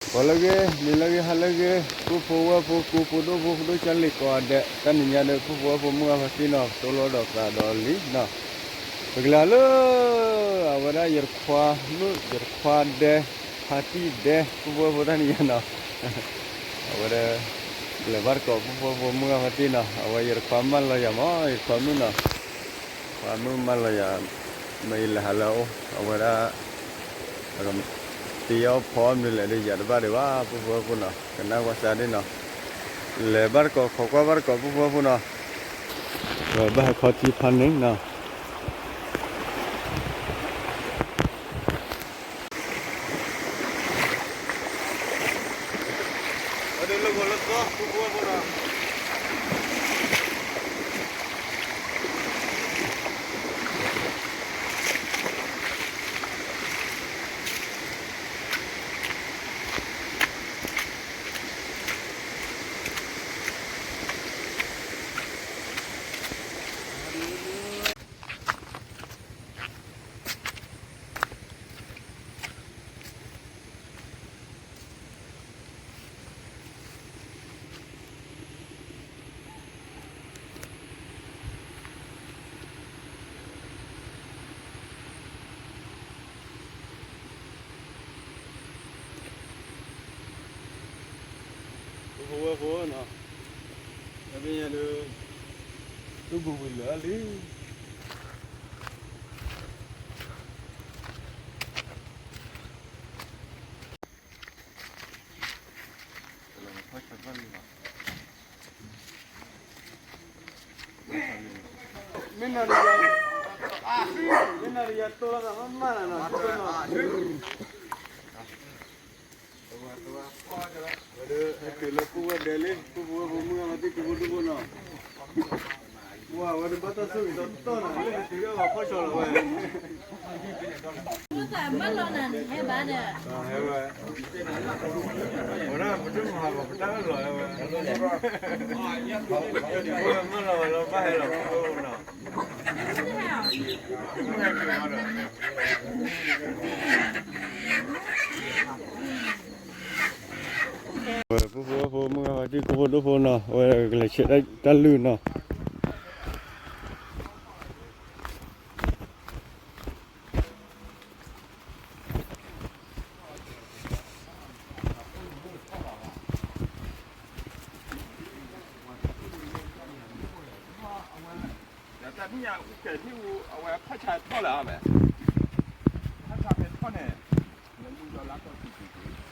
ဂီၤလၢအဂ့ၤ နံၤလၢအဂ့ၤ ဟါလၢအဂ့ၤ ပုၢ်ဖိဝဲၢ်ဖိ ကိးဖိဒိၣ်ဖိ ဖိဒိၣ်ကၢ်လံၤကိးဂၤဒဲး တနံၤညါဒီး ပုၢ်ဖိဝဲၢ်ဖိ မုၢ်ဂၤဖါတံၢ်နီၤ တိၢ်လိာ်ဒီးသးဒီးလံနီၤ, ပကလဲၤလၢ အဝဲဒၣ်ယတခွါမုၣ် ယတခွါဒဲ ဖါတံၢ်ဒဲ ပုၢ်ဖိဝဲၢ်ဖိ တနံၤညါနီၤ, အဝဲဒၣ် လဲၤဘၣ်တကိး ပုၢ်ဖိဝဲၢ်ဖိ မုၢ်ဂၤဖါတံၢ်နီၤ အဝဲယတခွါမၢလီၤယၤမး ယတခွါမုၣ်နီၤ, ခွါမုၣ်မၢလီၤယၤ မ့ၢ်ယလဲၤဟးလၢအအိၣ် အဝဲဒၣ် တယီဖီမနုၤလဲၣ်ဒီး ယၤတဘၣ်ဒံးဘၣ် ပုၢ်ဖိဝဲၢ်ဖိနီၤ ကနၣ်ကွၢ်စၢ်ဒ်နီၤ, လဲၤဘၣ်တကိး ခိးကွၢ်ဘၣ်တကိး ပုၢ်ဖိဝဲၢ်ဖိနီၤ, ဝဲဘၣ်ဟဲခီထံဖးန့ၣ်နီၤ ဝဲဒၣ်လၢဂီၤလၢသီ ပုၢ်ဖိဝဲၢ်ဖိနီၤ ပုၢ်ဖိဝဲၢ်ဖိနီၤ, အမ့ၢ်ယၤဒီး သူၣ်ဘိဝံၤလၢာ်လံ. မ့ၢ်နၤဒီးယၤ, မ့ၢ်နၤဒီးယၤတိၢ်လီၤသးမးမးနၤနီၤ, ဝဲဒၣ်ဟဲတုၤလၢပုၢ်ဝဲၢ်ဒဲးလံ, ပုၢ်ဖိဝဲၢ်ဖိ မုၢ်ဂၤဖါတံၢ် ကိးဖိဒိၣ်ဖိနီၤ, ဝဲဒၣ်ဘၣ်တၢ်ဆိၣ်ဂ့ၤတီတီနီၤ, လၢနတုၤလၢအဖီၣ်ဆီလီၤဝဲ မ့ၢ်လီၤနၤန့ၣ် ဟဲဘၣ်ဒီး, ဝဲဒၣ်ပတမၤဘၣ် ပတၢ်အၢၣ်လီၤဝဲ, မ့ၢ်လီၤဝဲလီၤ ဘၣ်ဟဲလီၤ ပတအိၣ်နီၤ, မ့ၢ်ဟဲက့ၤဘၣ်ဒီး ပုၢ်ဖိဝဲၢ်ဖိ မုၢ်ဂၤဖါတံၢ် ကိးဖိဒိၣ်ဖိနီၤ, အဝဲကလဲၤဆဲးတၢ်လုၢ်နီၤ. တၢ်နံၣ်ညါအူကဲၤထံၣ်အူ အဝဲဖးဆါထီၣ်လၢၤအါဘၣ်, ဖးဆါဖဲထီၣ်န့ၣ် မိၢ်ဘီနီၤ, က့ၤမိၢ်ဘီလၢနလီၢ်ခံဂၤန့ၣ်, လၢကျီၢ်ကရၢ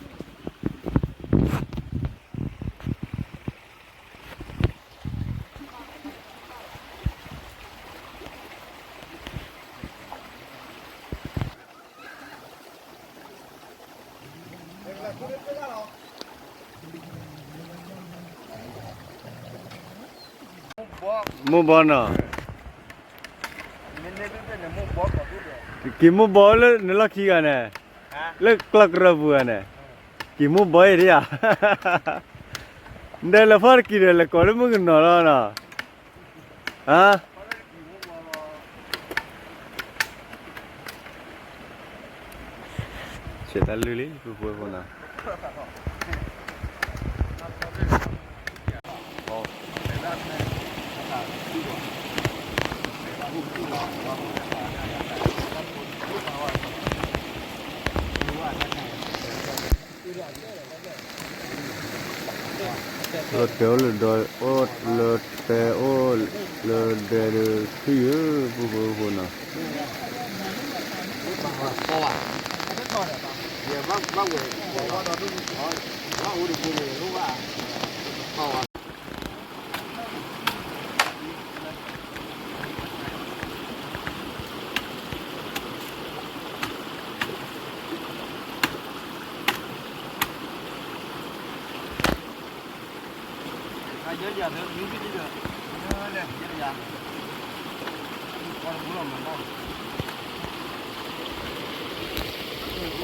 ပူၤဂၤန့ၣ်, က့ၤမိၢ်ဘီအံၤဒ်ယၤ, ဒီးလဲၤဖီၣ်တက့ၤဒီး လဲၤကိးလၢမုၣ်ကနီၤလီၤနီၤ. ဟါ, ဆဲးတၢ်လုၢ်လံ ပုၢ်ဖိဝဲၢ်ဖိ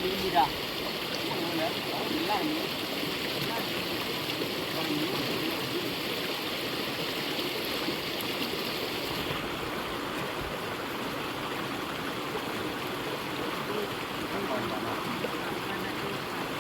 နီၤ. လၢတဲအိၣ်လၢဒီး အိၣ်လၢတဲအိၣ်လၢဒဲဒီး ထံၣ်ယုာ် ပုၢ်ဖိဝဲၢ်ဖိနီၤ.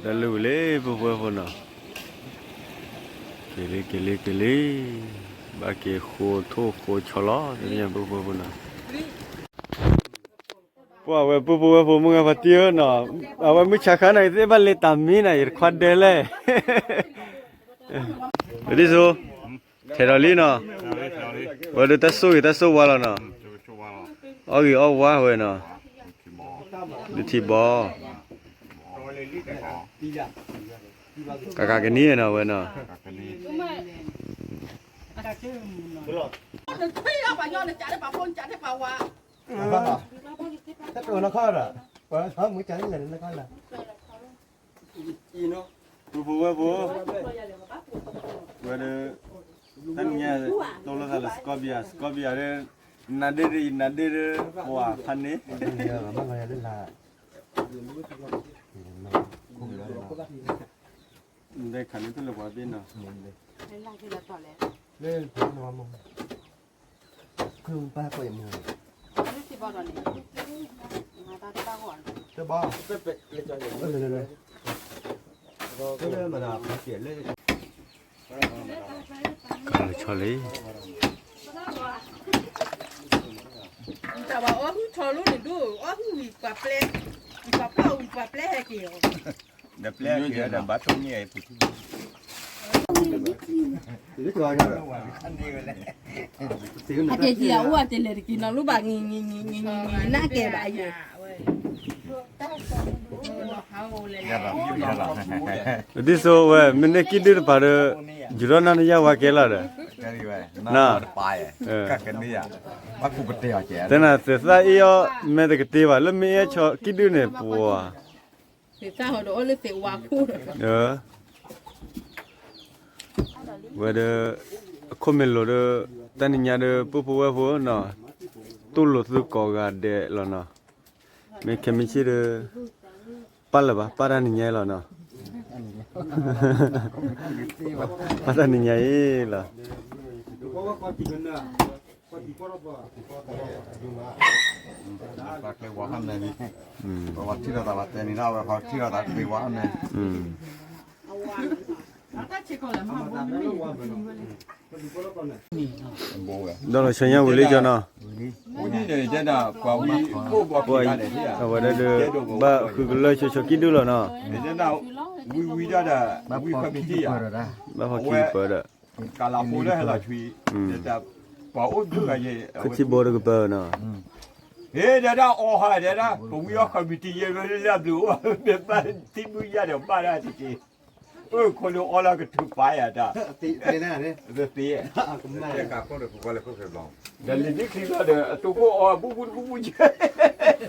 တၢ်လုၢ်ဝံၤလံ ပုၢ်ဖိဝဲၢ်ဖိနီၤ, က့ၤလံ က့ၤလံ က့ၤလံ, ဘၣ်က့ၤဃိထိၣ်ဃိဆီလီၤ တနံၤညါ ပုၢ်ဖိဝဲၢ်ဖိနီၤ. ပှၤဝဲပုၢ်ဖိဝဲၢ်ဖိ မုၢ်ဂၤဖါတံၢ်ဧၢနီၤ, အဝဲမုၢ်ဆါခါန့ၣ် သ့ၣ်ဘၣ်လဲၤတၢ်မံနီၤ ယတခွါဒဲလဲၣ်, ပဒ်သိး ထဲးထီၣ်လံနီၤ, ဝဲဒၣ်တၢ်ဆိၣ်ဂ့ၤတၢ်ဆိၣ်ဝါလီၤနီၤ, အီၣ်ဂ့ၤအီၣ်ဝါဝဲနီၤ, ဒုးထံဘီ ကကကနံၣ်နီၤဝဲနီၤ, ပုၢ်ဖိဝဲၢ်ဖိ, ဝဲဒၣ် တၢ်နံၤညါ တိၢ်လိာ်သးလၢ Scorpio, Scorpio ဒီး နၤဒ့ၣ်ဒီး နၤဒ့ၣ်ဒီး ပှၤဖးန့ၣ် ဒ်ခါန့ၣ်တလၢပှၤဘ့ၣ်နီၤ, လၢ ခါလၢဆီလံ, တၢ်ဘၣ်အီၣ်ဟုၣ်ထီၣ်လိန့ၣ်ဒိၣ်, အီၣ်ဟုၣ်ဝံၤပှၤပျဲ, ပှၤပျဲအီၤဝံၤပှၤပျဲဟဲက့ၤအီၤ, ဒီးပျဲဟဲက့ၤဒီးဘၣ်ထိၣ်န့ၢ်အံၤပူၤထူ အကဲက့ၤအအိၣ်အတလဲၤတက့ၤနီၤ လိၣ်ဘၣ် နကဲဘၣ်ယဲၢ် ဒ်သိးဝဲ မ့ၢ်န့ၢ်ကံၣ်ဒုၣ်တပၤဒီး ယူၤထီၣ်နၤနယၢ်ဝါကဲလီၤဒီး, တဲနၤသုးသၣ်အ့ၣ်အီၣ် မဲာ်တကတ့ဘၣ် လၢမ့ၢ်အဲၣ်ဆီကံၣ်ဒုၣ်န့ၣ် ပှၤ သုးသၣ်ဟီဒီးအီၣ်လၢသ့ၣ်ဝါခိၣ်ဒီး ဝဲဒီး အခိၣ်မ့ၢ်လိၤဒီး တၢ်နံၤညါဒီး ပုၢ်ဖိဝဲၢ်ဖိနီၤ, တူၢ်လိာ်သုကိးဂၤဒဲးလီၤနီၤ, မ့ၢ်ခဲမ့ၢ်ဆ့ၣ်ဒီး ပၢ်လၢၤဘၣ် ပၢ်တၢ်နံၤညါအံၤလီၤနီၤ, ပၢ်တၢ်နံၤညါအံၤလီၤ. ဒီးလီၤဆီညါဝံၤလံကၠီနီၤ, အဝဲဒၣ်ဒီး ဘၣ်ဃုကလၢာ်ဆိဆိကံၣ်ဒုၣ်လီၤနီၤ, ဘၣ်ဖီခံကပၢၤဒီး ခထံဘီတကပၢၤနီၤ, ဟဲဒၣ်အီၣ်ဟးဒၣ် ပဝံအီၣ်ဃီမံၤတယဲၢ်လၢလၢဘျုးအိၣ် မ့ၢ်ဘၣ်ထံမုၢ်ယါဒီးဘၣ်ဒၣ်တက့ၢ်, အိၣ်ခိၣ်လၢအီၣ်လၢကထုးပာ်ယၤတၢ်, သ့, ဒီးလံၤဒ်ချံလီၤဒီး အတိခိၣ်အီၣ်ဘူၣ်ဘူၣ်တဘူၣ်ဘူၣ်ယဲၢ်,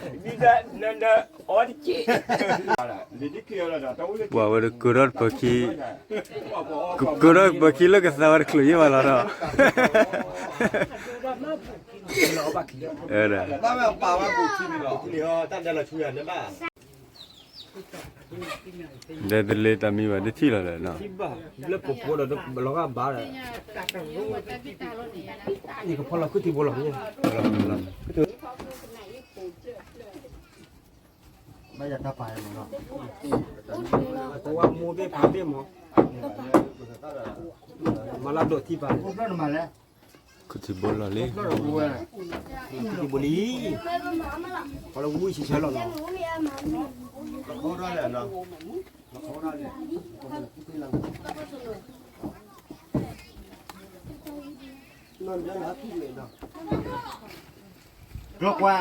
ဒ်နနအီၣ်တက့ၢ်, ပှၤဝဲဒၣ်ကၢထီၣ်တပၢၤခံ, ကၢထီၣ်တပၢၤခံလၢကသါဝဲတချုးယဲၢ်ဘၣ်လီၤဒီး ဒဲတလ့တၢ်မံဘၣ်ဒ်ထံၣ်လီၤဒီးနီၤ, ယကဖီလီၤခုၣ်ထံဘိလီၤ, ဘၣ် ပဝဲမူဘ့ၣ်ဖးဘ့ၣ်မး, မၤလၢဒိးထံပၤလဲၣ်, ခူထံဘိလီၤလံ, ခူထံဘိလံ, ပှၤလၢဝံၣ်ဆံဆၢလီၤနီၤ, ကျိကွဲ ကျိကွဲ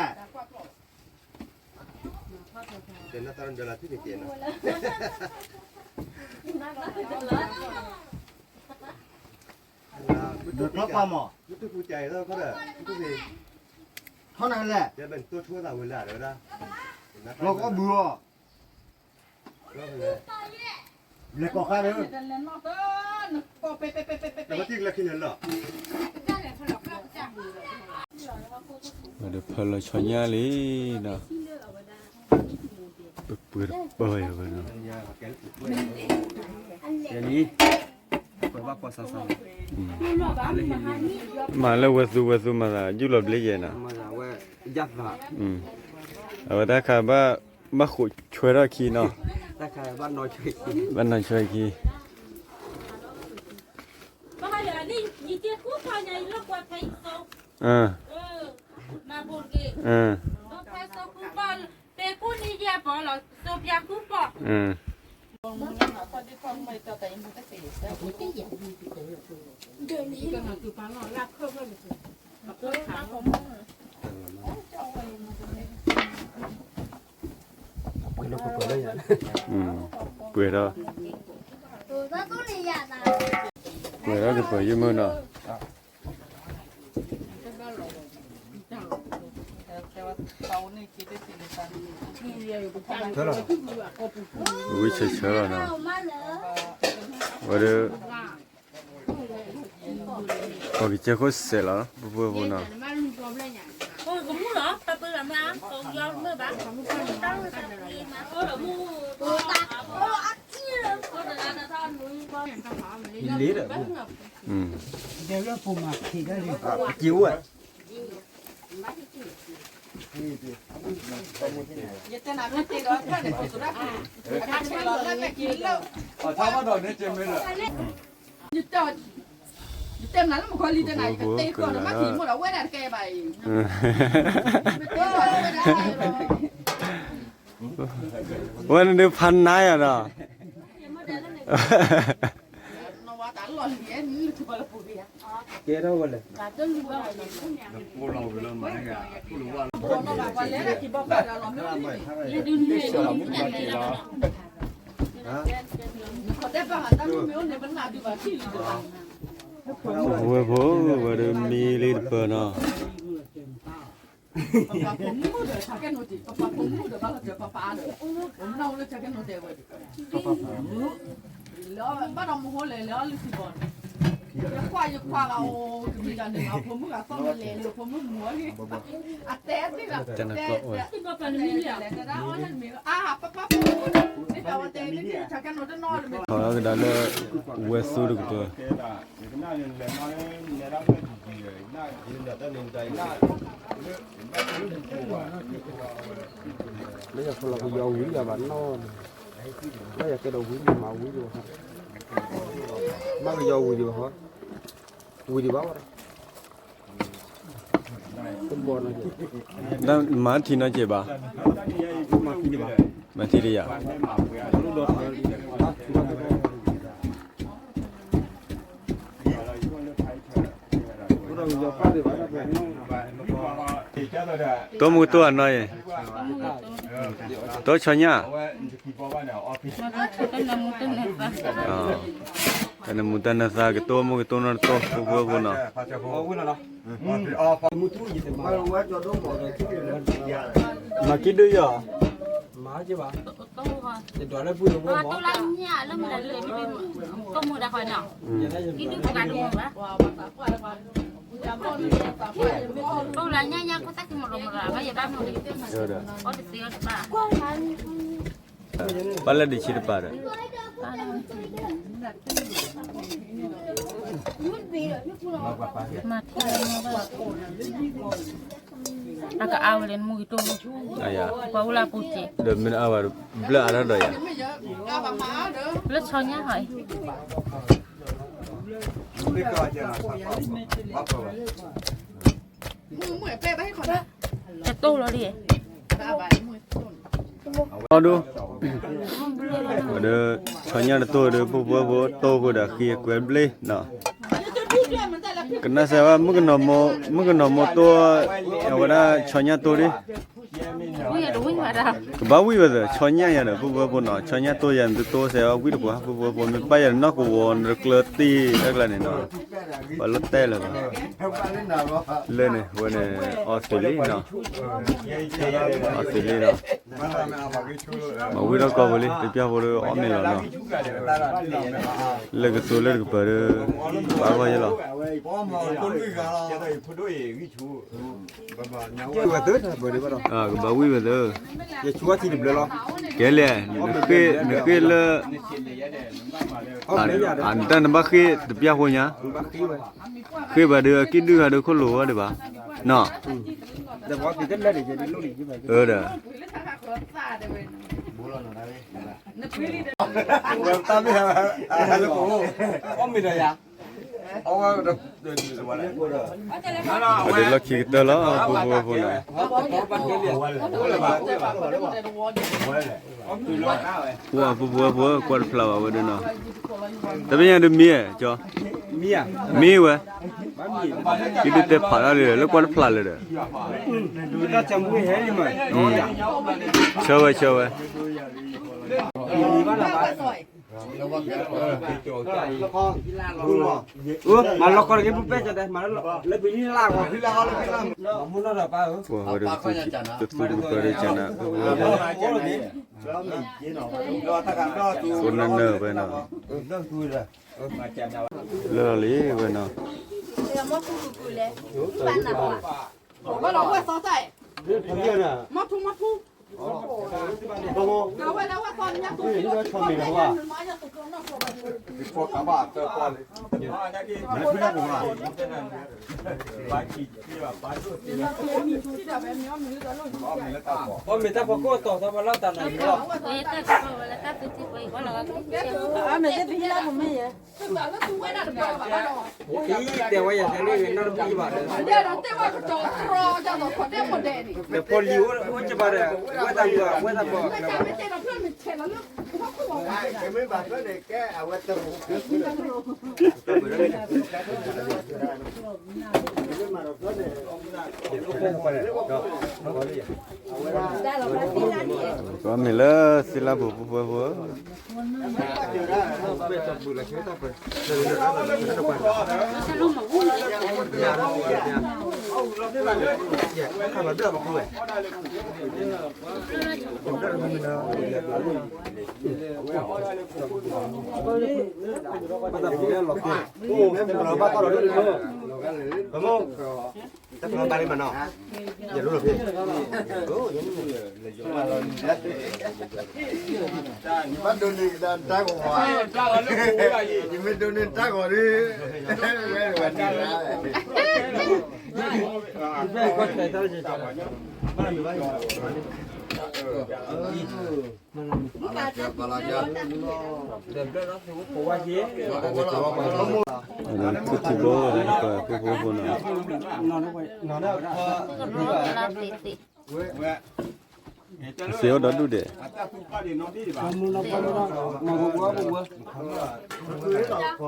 မး, ထီၣ်နၤလဲၣ်, လီၤကီဘုအီၤ, လဲၤကိးခါဒီး, ဒီးဖၢလီၤဆီညါလံနီၤ, ပပှ့ၤတပၢၢ်ယၤဝဲနီၤ, မၤလၢဝဲသူဝဲသူမၤသး ယူၢ်လီၤဘျ့ယဲနီၤ, အဝဲတၢ်ခါဘၣ် ဘၣ်ဃိးဆွဲထီၣ်ခံနီၤ, ဘၣ်နီၢ်ဆွဲခံ, ပှဲၤထီၣ်, ပှဲၤထီၣ်ကပၢၤယုၢ်မုၢ်နီၤ, ဝံၣ်ဆၢဆၢလီၤနီၤ, ဝဲဒီး ပှၤကစၢၢ်ခိၣ်စဲးလီၤ ပပှဲၤပူၤနီၤ, လ့ဒီး, က့ဝဲ ယတဲနၤလၢမုၢ်ခီလံတဲနၤ ယကတဲဃီဒီး မၤထံၣ်မိၢ်ဒီး ဝဲဒၣ်တကဲဘၣ်အံၤ, ဝဲန့ၣ်ဒုးဖးနါယၤဒီး, ကဲထီၣ်ဝဲလဲၣ်, ဝဲဖိ ဝဲဒၣ်မံလံတပၢၤနီၤ, ဘၣ်ဒီးမဟိလဲၣ်လၢအလုၢ်ထံဘီန့ၣ်, ယကွၢ်ယကွၢ်ဂၤအိၣ်ကမံၤတၢ်န့ၣ် အဖိမုၣ်ဂၤသီၣ်မ့ၢ်လဲၣ်လၢဖိမုၣ်မူအဂ့ၢ်, အတဲသ့ၣ်လီၤ, တဲ, အပပဖိမုၣ်ဒီး မ့ၢ်တၢ်ဝဲတဲန့ၣ် ဆၢကဲနိတနီၤတမ့ၢ်, ထီၣ်ကဒါလၢ ဝဲသူတကပၤ လၢယၤဖီလီၤကယီၤဝံၤယၤဘၣ်နီၢ်, လၢယၤကဲဒီးဝံၤမ့ၢ်မၤဝံၤဒံးဘၣ်, မ့ၢ်ကယီၤဝံၤဒံးဘၣ်ဟီ, ဝံၤဒံးဘၣ်ဝဲ, တဘီနီၢ်က့, မၤထံနီၢ်က့ဘၣ်, မၤထံတယၤ တိၢ်မူကတိၢ်အနီၢ်အံၤ, တိၢ်ဆီညၣ်, တၢ်နမူတၢ်နသးကတိၢ်မူကတိၢ်နီၢ်တတိၢ်ဖိဖိဖိနီၤ, မၤက့ဒုယီၤ, မၤက့ဘၣ်, တဒွးလၢပူၤတဝဲမး, တိၢ်မူတၢ်ဃီနီၤ, က့ဒုပကးတမူဘၣ် အိၣ်လၢညါညါခိၣ်သၣ်ခံမီၤရၤမီၤရၤ ဘၣ်ယဘၣ်မီၤရၤ, အီၣ်တသ့အီၣ်တဘၣ်, ဘၣ်လၢဒုးဆံတပၤဒီး, မၤထံမၤဘၣ်, တၢ်ကအါဝဲလၢနမူကံတိၢ်, ပှၤအိၣ်လၢအပူၤစ့ၢ်, ဒီးမ့ၢ်အါဘၣ်ဘျၢအါထီၣ်ဒီးယၤ, လၢဆီညါဟီ, တတိၢ်လီၤလံ, အဒိ, ဒီးဆီညါတတိၢ်ဒီး ပူဖိဝဲၢ်ဖိတိၢ်ဃိဒီးဃံအကွဲးဘျ့နီၤ, ကနၣ်စၢ်ဝဲ မုၣ်ကနီၤမိၢ်တိၢ်, အဝဲဒၣ်ဆီညါတိၢ်ဒ် ကဘၣ်ဝံၣ်ဝဲသ့ၣ် ဆီညါယၤဒီး ပူဖိဝဲၢ်ဖိနီၤ, ဆီညါတိၢ်ယၤ နတတိၢ်စဲးဝံၣ်တပှၤ ပူဖိဝဲၢ်ဖိ မ့ၢ်ပၢ်ယၤဒီးနီၢ်ကဝီၤ နတကျၢၤတံၢ်အကျါန့ၣ်နီၤ, ပှၤလၢတဲလၢၤဘၣ်, လၢန့ၣ် ဝဲန့ၣ် အီသံးလံနီၤ, အီသံးလံဒီး မၤဝံၣ်ထီၣ်ကီၢ်ဖိလံ တပျၢ်ဖိဒီးအီၣ်မ့ၤလီၤနီၤ, လၢကသိလၢတကပၤဒီး ဘၣ်ဂီၢ်ယဲလီၤ. ကဘၣ်ဝံၣ်ဝဲသ့ၣ်, ကဲလဲၣ်, နဃ့ၢ်လၢ, အတၢ်နဘၣ်ဃ့ၢ်တပျၢ်ဖိညါ, ဃ့ၢ်ဘၣ်ဒီးအကံၣ်ဒုၣ်ဂၤဒီးခိၣ်လိာ်ဝဲဒံးဘၣ်, နီၤ, ဒီး အဝဲတၢ်မ့ၢ်ဟဲလၢကအိၣ်, အီၣ်မ့ၤဒီးယၤ, အဝဲ, ပှၤဒုးလီၢ်ခံကတၢၢ်လီၤ ပူဖိဝဲဖိန့ၣ်, ပူဖိဝဲဖိ ကွၢ်တဖျါဘၣ်ဝဲဒၣ်နီၤ, တပညါဒုးမံဧါ, ကၠီ, မံဝဲ, ကံၣ်ဒုၣ်တဲဖးဒၣ်လံဒီး လၢကွၢ်တဖျါလၢဒီး, ဆၢဝဲ ဆၢဝဲ မၤလီၤကီၢ်တက့ၢ် ပူၤပဲၢ်ကၠီတဲ မၤလီၤလၢပနံၣ်လၢ်ဂီၤ, ပှၤဝဲဒၣ်ကသူၣ်ကသီဒီးကနၣ်, ကိးနၢ်နၢ်ဝဲနီၤ, လၢလီၤလံဝဲနီၤ ပမ့ၢ်တၢ်ဖီခိၣ်တီၤသီပလီၢ်တၢ်နီၤ, မ့ၢ်တၢ်ဖီခိၣ်ဝဲလၢတၢ်သ့ၣ်တဖၣ်အံၤ တဲဝဲယၤတဲန့ၣ် နီတဘျီဘၣ်ဒီး, ဒီးဖိလံၤအိၣ်ကဘၣ်ဒီး ဝဲတၢ်ယွၤ ဝဲတၢ်ဘီၣ်ကျဲဘၣ်, မ့ၢ်လၢသ့လၢပူၤပူၤပူၤပူၤ တၢ်ဘၣ်လံမးနီၤ, ယလိၣ်လီၤဖဲ, ယဘၣ်ဒိးန့ၢ်ကဒါတၢ်ဂီၤ, ယမ့ၢ်ဒိးန့ၢ်တၢ်ဂီၤဒီး, ဝဲဒၣ် ထံၣ်ဘိ, ဖိဖိဖိနီၤ, စ့အိၣ်ဒီဒူၣ်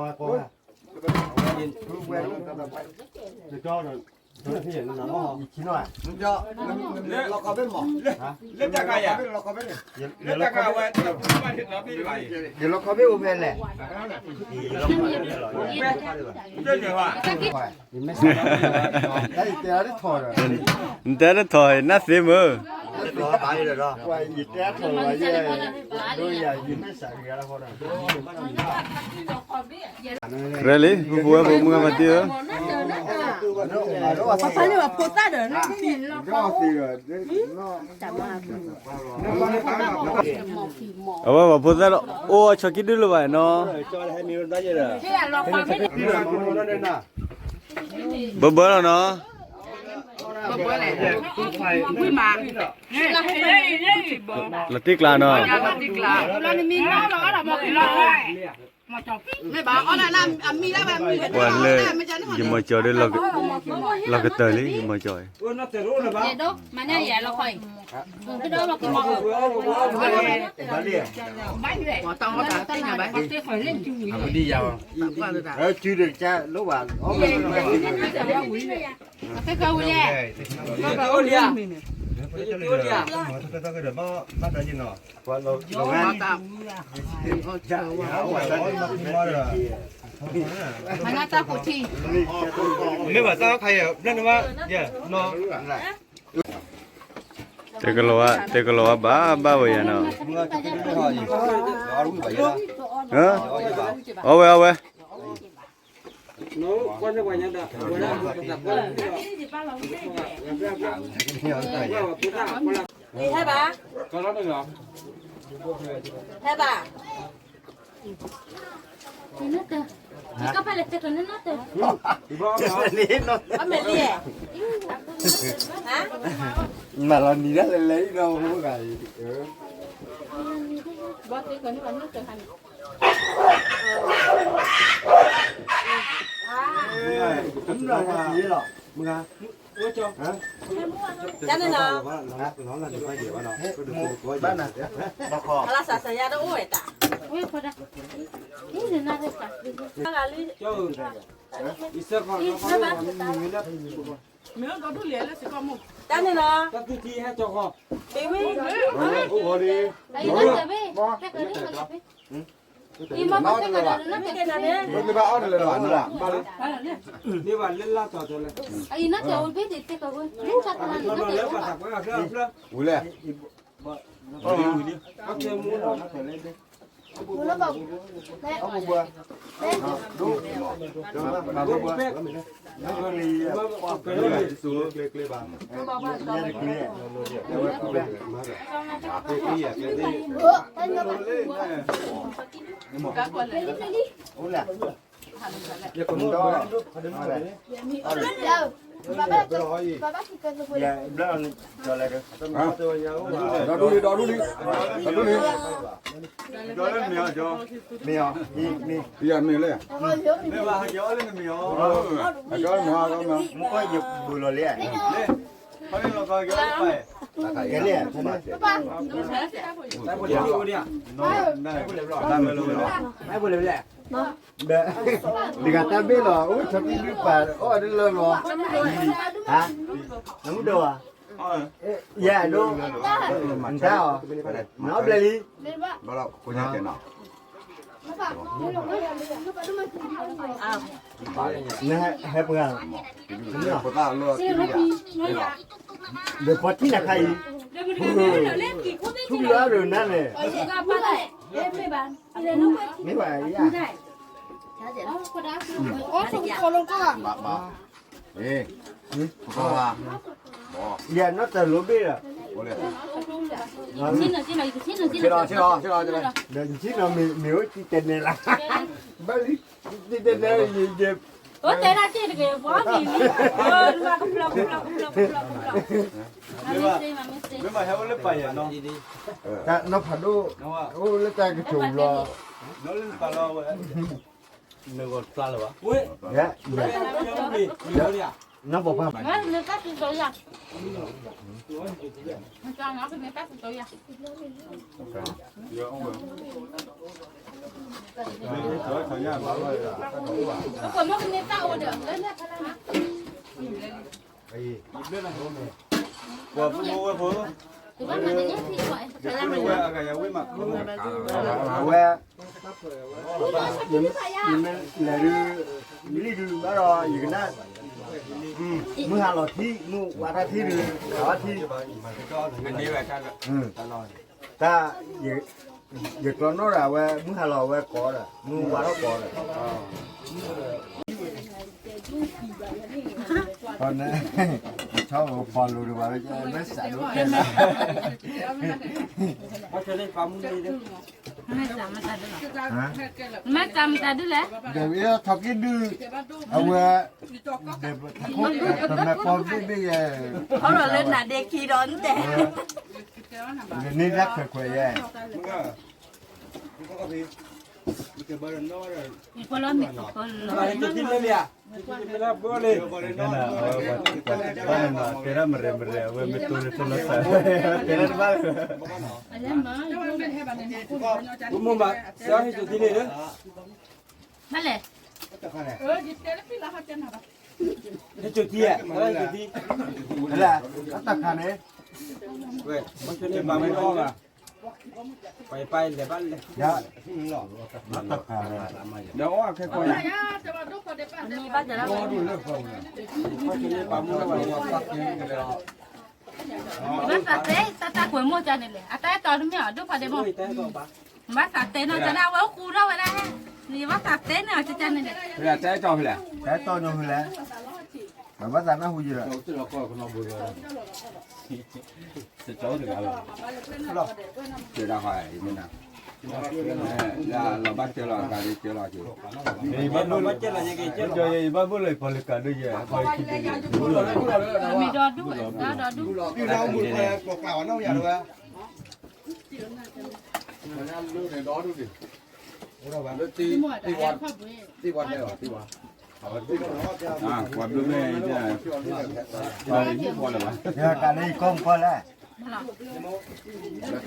ဒဲး, လၢတၢ်ခါယၤ, လၢတၢ်ခါဝဲ, ယလီခီဘ့ၣ်အိၣ်ဖဲလဲၣ်, နတဲတထီၣ်နၢ်သ့မ့ၢ်, ယတဲထီၣ်ဝဲယဲ, ဒ်ယၤယမ့ၢ်စးဂ့ၤလီၤ ရဲလံ ပူဖိဝဲဖိမုၢ်ဂၤမၤတံၢ်ဧၢ, အဝဲပှၤဖိသၣ်ဒီး အိၣ်အဆီကံၢ်ဒုၣ်လၢၤဘၣ်နီၤ, ဘၢဘၢလီၤနီၤ. လီၤတံၢ်ကျါနီၤ, ပှၤလၢ ယမီၤကၠီၤဒီး လီၤကတၢၢ်လံ ယမီၤကၠီၤအံၤ, မ့ၢ်ဘၣ်တၢ်ခါယဲၢ် ဘျၢၣ်န့ၣ်ဘၣ်, တဲကလီၤဝဲ တဲကလီၤဝဲဘၣ်ဘၣ်ဝဲယၤနီၤ, အီဝဲ အီဝဲ ဟဲဘၣ်, ဟဲဘၣ်, ကပၢ်လဲၤတဲကလီၤန့ၣ်နီၤတၢ်, အမဲာ်လံ, မၤလီၤနံၤဒၣ်လဲၣ်လဲၣ်ဒီး, ဘီတဲကလီၤန့ၣ်ဘၣ်နီၤတၢ်ဟါန့ၣ် တၢ်န့ၣ်နီၤ, ဘၣ်နၤ, အလၢစးစးယါတအိၣ်ဝဲတၢ်, တၢ်န့ၣ်နီၤ, ဝံၤလဲၣ်, ဒီဒူလံ ဒီဒူလံ ဒီဒူလံ, မ့ၢ်အီၤ, မ့ၢ်အီၤ, မ့ၢ်အီၤ, မ့ၢ်အီၤ, မ့ၢ်အီၤ, မ့ၢ်အီၤ, မ့ၢ်အီၤ, မ့ၢ်အီၤ, မ့ၢ်အီၤ, တဂၤတၢ်ဘ့ၣ်လီၤ အိၣ်ဆီတံၢ်ဒုပာ်အီၣ်ဒ်လၢလီၤ, နမုၢ်ဒိၣ်ဧါ, ယဲၢ်ဒိၣ်, နတၢ်အီၤ, နအီၣ်ဘျဲၣ်လံ, နဟဲပှၤ, ဒီးပှၤထံၣ်နၤခါအံၤ, ထူလၢအဒိၣ်နၤန့ၣ်, မ့ၢ်ဘၣ်ယၤ, ယဲၢ်နီၢ်တၢ်လိဘ့ၣ်ဒီး, ဒီးနထံၣ်နီၤမ့ၢ်အိၣ်တံၢ်တဲနဲလၢ, ဘၣ်လံ, တံၢ်တဲနဲ, အိၣ်တဲဒၣ်တ့ၢ်တက့ၢ် ပှၤမံၤလံ, ကဖျီကဖျီကဖျီကဖျီကဖျီ, မ့ၢ်ဘၣ်ဟဲအိၣ်လၢပာ်ယဲၢ်နီၤ, တၢ်နီၢ်ဖးဒိၣ်, အိၣ်လၢတၢ်ကတိၤလီၤ, နီၢ်လၢနပာ်လီၤဝဲ, နဂီၤဖျါလၢၤဘၣ်, နီၢ်ပိာ်ခွါ, ပှၤဖိဝဲဖိ, ဝဲ, ယမ့ၢ်လဲၤဒုး, လံၣ်ဒုးဘၣ်ဒီး ယကနၣ်, မုၢ်ဟါလီၤထံ, မုၢ်ဝါထီၣ်ထံဒုး, ဟးထံ, တၢ်, ယကျီနီၣ်ဒီးအဝဲ မုၢ်ဟါလီၤအဝဲကိးဒီး မုၢ်ဝါထီၣ်ကိးဒီး, ဆီဖီလိၤဒံးဘၣ်, မ့ၢ်စးဒိၣ်ခဲလၢာ်, ပှၤမုၢ်လံဒီး မ့ၢ်တၢ်မတၤဒုလဲၣ်, မ့ၢ်တၢ်မတၤဒုလဲၣ်, ဒီးဝဲထီၣ်က့ၤဒု, အဝဲ, ပမ့ၢ်ပီဘ့ၣ်ဘ့ၣ်ယဲ, ခီဒီးလၢနၤဒ့ခံဒီးနတဲ, န့ၣ်လၢခွဲးခွဲးယဲ, တဲဒၣ်မရဲၣ်မရဲၣ် အဝဲမ့ၢ်တိၢ်န့ၣ်တိၢ်လီၤသး, တဲဒၣ်တဘၣ်လၢၤ, ဘၣ်လဲၣ်, အတၢ်ခါန့ၣ်, ဝဲ, ပှၤလဲၤဘၣ်လဲၣ်, ဒီးအီၣ်ခဲကီၢ်, ဘၣ်သးတဲ တၢ်တၢ်ကွဲးမိၢ်ကန့ၣ်လဲၣ်, အတၢ်အဲၣ်တီတမ့ၢ်အီၤ ဒိၣ်ဖးဒဲးမိၢ်, ဘၣ်သးတဲနီၢ်ကန့ၣ် အဝဲအိၣ်ဃူထီၣ်ဝဲဒၣ်, ယဘၣ်သးတဲန့ၢ်အီၤကန့ၣ်လဲၣ်, တၢ်အဲၣ်တီဖဲလဲၣ်, တၢ်အဲၣ်တီညိဖဲလဲၣ်, ဘၣ်သးနၢ်ဟူယဲလီၤ တကလီၤ, လီၤဘၣ်ကဲလီၤ အဂၤလၢကဲလီၤက့ၤ, ယဘၣ်ဘိၣ်လၢပှၤလၢကးဒိၣ်ယဲ, မ့ၢ်ဒီဒူၣ်ဝဲ, ဒီဒူၣ်ဝဲ, ပှၤဘျုးမ့ၢ်, ကးလၢယကီၢ်မကီၢ်လဲၣ်,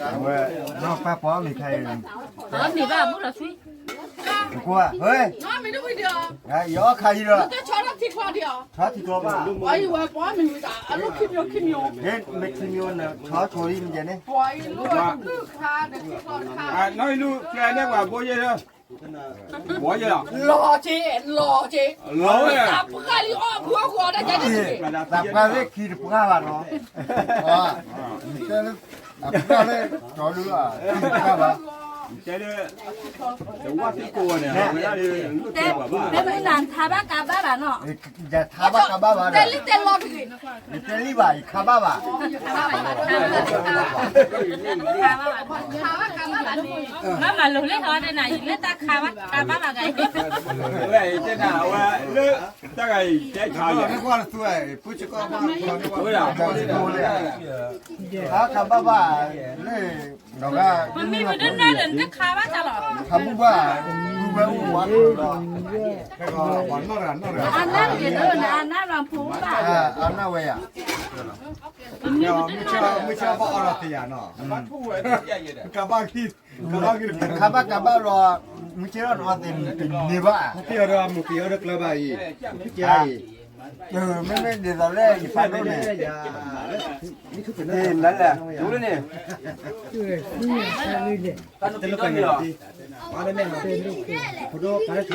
အဝဲ, နီၢ်ပၢ်ပီမ့ၢ်ခါအံၤ, မ့ၢ်ဘၣ်ဘိၣ်လီၤဆူ, ကွၢ်, ယအီၣ်ခါအံၤဒီး, ဆီထီၣ်ထံကျီဘၣ်, မ့ၢ်ခံမျိုးနဆီဆိလံမ့ၢ်န့ၣ်, နီၢ်အံၤလူၤကျဲန့ၢ်ပှၤဘိယဲလၢ ဘိယဲလီၤ, လီၤက့ၤ, လီၤက့ၤ, လီၤဝဲ, သးပှၢ်လံအီၣ်ဖုအီၣ်ဃီတၢ်ကဲ, သးပှၢ်သ့ၣ်ခံတပှၢ်ဘၣ်နီၤ, အပှၢ်လၢ, ကၠီဒုလီၤ, တဝၢ်သံကိးဝဲန့ၣ်, တဲ, တဲမုၢ်နၤထါဘၣ်ကးဘၣ်ဘၣ်နီၤ, ယထါဘၣ်ကးဘၣ်ဘၣ်ဒီး, တဲလံတဲလီၤတဂ့ၤ, ယတဲလံဘၣ် ယခါဘၣ်ဘၣ်, မ့ၢ်မၤလိာ်လၢဟီဒ်နၤ ယလၢတၢ်ခါဘၣ်ကးဘၣ်ဘၣ်ဂၤအံၤ, ဝဲတဲနၤဝဲလၢ, တၢ်ဂၤအံၤတဲခါယဲ, ခါခါဘၣ်ဘၣ်, လၢ, ပမ့ၢ်မ့ၢ်တနၢ်ဒီးနတခါဘၣ်တၢ်လီၤ, ခါဘူၣ်ဘၣ်, ဘူၣ်ဝဲအိၣ်ဝဲလီၤ, အနၢ်န့ၣ်ဒိၣ်န့ၣ် အနၢ်လီၤဖိဘၣ်, အနၢ်ဝဲယၤ, မ့ၢ်ဆၢဘၣ်အီၣ်လီၤတယၤနီၤ, ကဘၣ်ခံ, ခါဘၣ်ကဘၣ်လီၤ, မ့ၢ်ဆၢထီၣ်နအီၣ်သ့ၣ်န့ၣ်ဘၣ်, မ့ၢ်မ့ၢ်ဒ်သိးလၢယဖးဒိၣ်န့ၣ်, နလဲၣ်, န့ၣ်, တလိၣ်ကန့ၣ်လီၤ, ဝဲနိၣ်, ဘီဘီ, သုဖိ, သု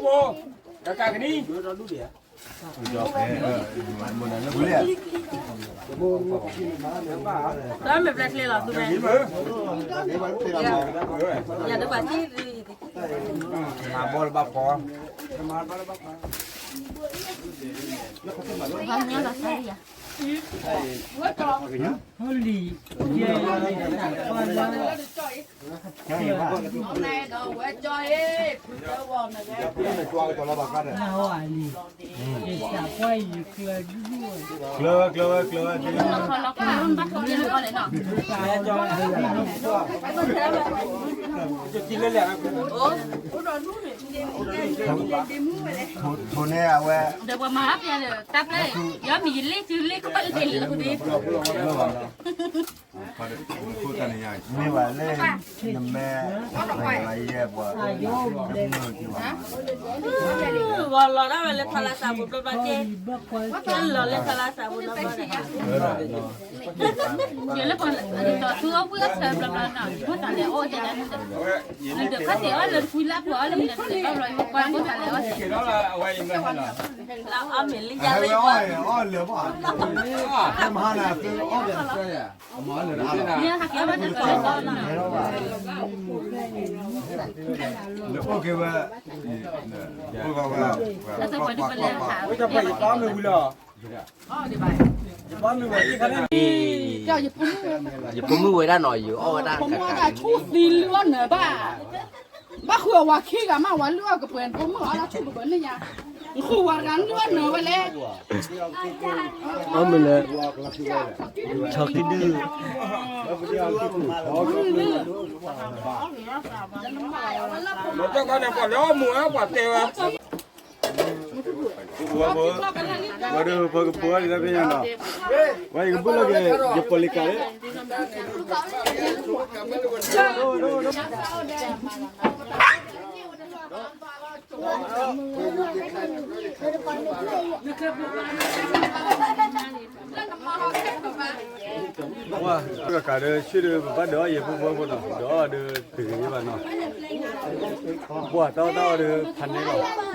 ဖိ, ကကနံ, တၢ်မ့ၢ်ပျဲကျဲလီၤသုမ့ၢ်, ယၤတဘၣ်ထံၣ်, မၤဘီလၢဘၣ်ဖီ, မၤဘီလၢဘၣ်ဖီ, ဟိလံ, ကျၢၤဝဲ ကျၢၤဝဲ ကျၢၤဝဲ, ထိၣ်န့ၢ်အဝဲ, ဒီးပှၤမၤအါပျဲဒီး တၢ်ပျဲ, ယမ့ၢ်ယလ့ၣ်သုလ့ၣ်ကီၢ်လ့ၣ်လီၤ, မ့ၢ်ဘၣ်လၢ, နမဲ, ယဲပှၤ, ဂီၤလီၤဒၣ်ဝဲလၢထါလါသးပူၤဘျီဘျီကဲ, လီၤလၢထါလါသးပူၤဘျီဘျီ, ယလၢပှၤ, ဒီးသုအီၣ်ဘှံးအီၣ်ဆၢဘျီဘျီနီၤ, မ့ၢ်တၢ်လဲၤအီၣ်ဒ်န့ၣ်, ဒီးခါသ့ၣ်အီၣ်လၢတကွံလၢပှၤအီၣ်လၢမနုၤတလဲၤဘျီဘျီ ယကွၢ်မ့ၢ်တၢ်လဲၤအီၣ်, အီၣ်မ့ၢ်လံယၤလၢယီၣ်, မ့ၢ်ဟးက့ၤအီၣ်ဘၣ်တတီၤတတီၤနီၤ, နအိၣ်က့ၤဝဲ, အိၣ်ဝဲ, ဝဲ, ဝဲ, ဝဲ, ယဖိမုၣ်ဝဲဒၣ်နီၤ ယအီၣ်ဝဲဒၣ်ကကး, ဘၣ်ဃုအဝၤခံဂၤမး ဝၤလုၢ်အီၣ်ကပှဲၤ ဖိမုၣ်အီၣ်ဒၣ်ဆူၣ်ကပၤန့ၣ်ညါ, ဃုဝၤတဂၤလုၢ်အီၣ်နၢၤဝဲလဲၣ်, အီၣ်မ့ၢ်လဲၣ်, ဆီခံဒု, ပှၤတဲဝဲ, ဝဲဒၣ်ပကပၤဒ်တၢ်ဖဲညါနီၤ, ဝဲယကဘုၣ်လီၤက့ၤ ယပီၣ်လံကၤလၢ ဝဲ, ကကးဒီးဆ့ဒီး ပဘၣ်ဒုးအီၣ်ယဲၢ်ဖိဖိဖိနီၤ, ဒုးအီၣ်ဒီးတဂ့ၤဘၣ်နီၤ, ပှၤတၢ်အီၣ်တၢ်အီဒီးဖးန့ၢ်လီၤ,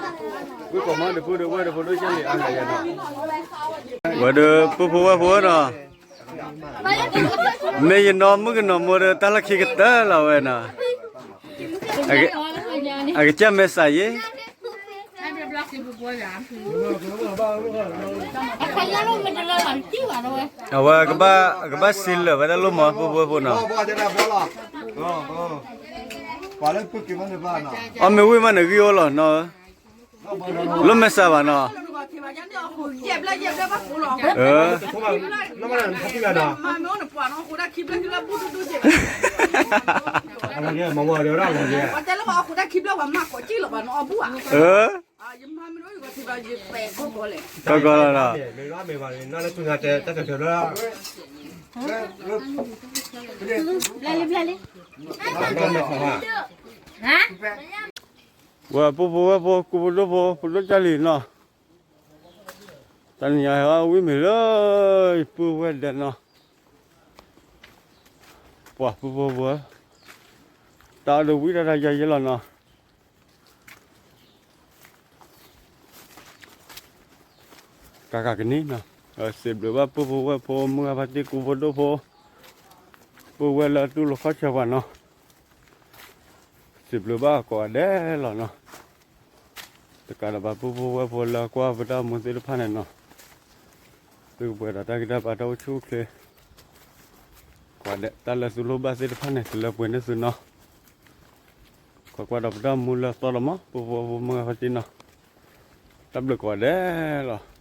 ဝံၣ်ကီးမီဒီးပုၢ်ဒီးဝဲၢ်ဒီးဖိဒိၣ်ကၢ်လံၤအါဂၤယဲနီၤ, ဝဲဒီးပုၢ်ဖိဝဲၢ်ဖိနီၤ, မ့ၢ်ယနီၢ်မုၣ်ကနီၤမိၢ်ဒီး တၢ်လီၢ်ခံကတၢၢ်လီၤဝဲနီၤ, အကစၢ်မဲာ်ဆှးယဲ အဝဲကဘၣ်စံးလၢာ်ဝဲဒၣ်လိၣ်မီၤ ပုၢ်ဖိဝဲၢ်ဖိနီၤ, အီၣ်မ့ၢ်ဝံၣ်မးန့ၣ်ဂံၢ်အိၣ်လီၤနီၤ, လိၣ်မဲာ်ဆှးဘၣ်နီၤ, ကီကီလီၤနီၤ, ဝဲပုၢ်ဖိဝဲၢ်ဖိ ကိးဖိဒိၣ်ဖိ ဖိဒိၣ်ကၢ်လံၤနီၤ, တနံၤညါဟဲဝံၣ်မ့ၤလၢ ပုၢ်ဝဲၢ်ဒဲးနီၤ, ပှၤပုၢ်ဖိဝဲၢ်, တၢ်အီၣ်ဒီးဝံၣ်တၢ်တၢ်ယါယဲလီၤနီၤ, ကကကနံၤနီၤ, စံးဘျုးဘၣ်ပုၢ်ဖိဝဲၢ်ဖိ မုၢ်ဂၤဖါတံၢ် ကိးဖိဒိၣ်ဖိ, ပုၢ်ဝဲၢ်လၢအတူၢ်လိာ်ခီၣ်ဆၢပှၤနီၤ, စံးဘျုးဘၣ်ကိးဂၤဒဲးလီၤနီၤ, တကးဒီးပှၤပုၢ်ဖိဝဲၢ်ဖိလၢကွၢ်ပတၢ်မူသ့ၣ်တဖၣ်န့ၣ်နီၤ, သုကပှဲၤဒီးတၢ်ဂံၢ်တၢ်ဘါ တၢ်အိၣ်ဆူၣ်အိၣ်ချ့, ကိးဂၤဒဲး တၢ်လၢသုလိၣ်ဘၣ်သ့ၣ်တဖၣ်န့ၣ် သုလၢပှဲၤန့ၢ်သုနီၤ, ကွၢ်ကွၢ်ဒီးပတၢ်မူလၢအသီလီၤမး ပုၢ်ဖိဝဲၢ်ဖိ မုၢ်ဂၤဖါတံၢ်နီၤ, တၢ်ဘျုးကိးဂၤဒဲးလီၤ.